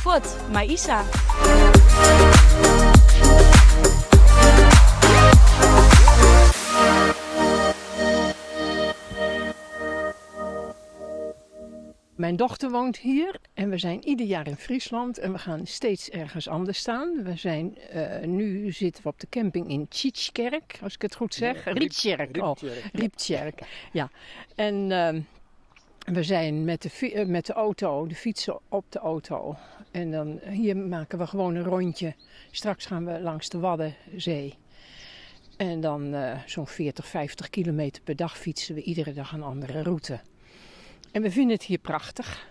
fuort mei Isa. Mijn dochter woont hier en we zijn ieder jaar in Friesland en we gaan steeds ergens anders staan. We zijn, eh, nu zitten we op de camping in Tjitskerk, als ik het goed zeg. Ja, Rietjerk. Oh, Rietjerk. Rietjerk, ja. En we zijn met de, met de auto, de fietsen op de auto. En dan hier maken we gewoon een rondje. Straks gaan we langs de Waddenzee. En dan zo'n 40, 50 kilometer per dag fietsen we iedere dag een andere route. En we vinden het hier prachtig.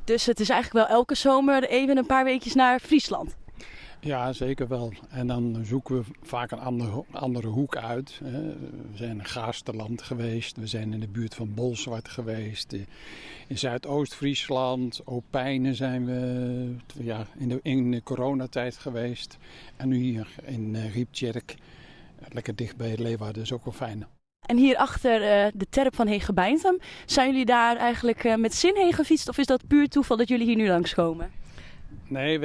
Dus het is eigenlijk wel elke zomer even een paar weekjes naar Friesland. Ja, zeker wel. En dan zoeken we vaak een andere hoek uit. We zijn in Gaasterland geweest, we zijn in de buurt van Bolsward geweest, in Zuidoost-Friesland, Opijnen zijn we, ja, in de coronatijd geweest. En nu hier in Ryptsjerk, lekker dicht bij Leeuwarden, is ook wel fijn. En hierachter de terp van Hegebeintum. Zijn jullie daar eigenlijk met zin heen gefietst of is dat puur toeval dat jullie hier nu langskomen? Nee,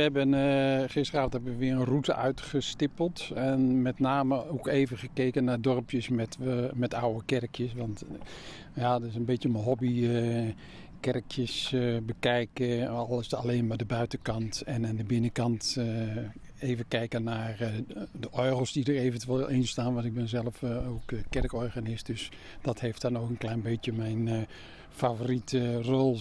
gisteravond hebben we weer een route uitgestippeld. En met name ook even gekeken naar dorpjes met oude kerkjes. Want ja, dat is een beetje mijn hobby. Kerkjes bekijken, al is het alleen maar de buitenkant. En aan de binnenkant even kijken naar de orgels die er eventueel in staan. Want ik ben zelf ook kerkorganist. Dus dat heeft dan ook een klein beetje mijn favoriete rol.